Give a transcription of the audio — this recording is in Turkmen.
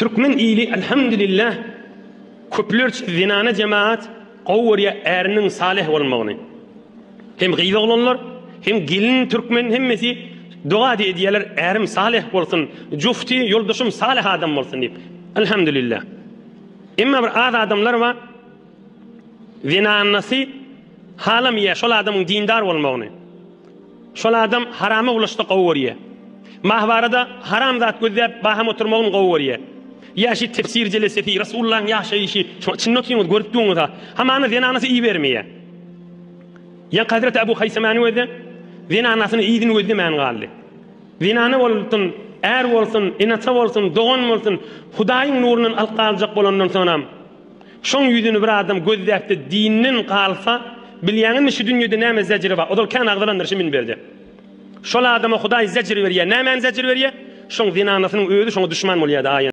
Türkmen ili elhamdülillah köplerç zenana jemaat gowy görýär äriniň salyh bolmagyny. Hem gyz oglanlar, hem gelin türkmen hemmesi doga edýärler ärim salyh bolsun, jufti ýoldaşym salyh adam bolsun diýip. Elhamdülillah. Emma bir az adamlar bar zenanasy halamaýar şol adamyň dindar bolmagyny. Şol adam harama bulaşsa gowy görýär. Mahwarada haram zat gözläp baham oturmagyny gowy görýär. Ýa şi tefsir jelesesi, Resulullahyň ýaşaýşy, şoň içinde otyňyz görüp duňyz-a. Hamana zenanasy ibermeýär. Ýaňky Hazreti Abu Haýsamany gözle, zenanasyny yzyny gözlemän galdy. Zenana bolsun, är bolsun, ene-ata bolsun, dogan bolsun, Hudaýyň nurundan alyp galjak bolandan soňam, Şoň ýüzüni bir adam gözläpde dinden galsa, bilýäňizmi şu dünýede näme zejri bar? Ozal kän agzalandyr şu minberde. Şol adama Hudaý zejr berýär. Nämäni zejr berýär? Şoň zenanasynyň özi şoňa duşman bolýardy aýan.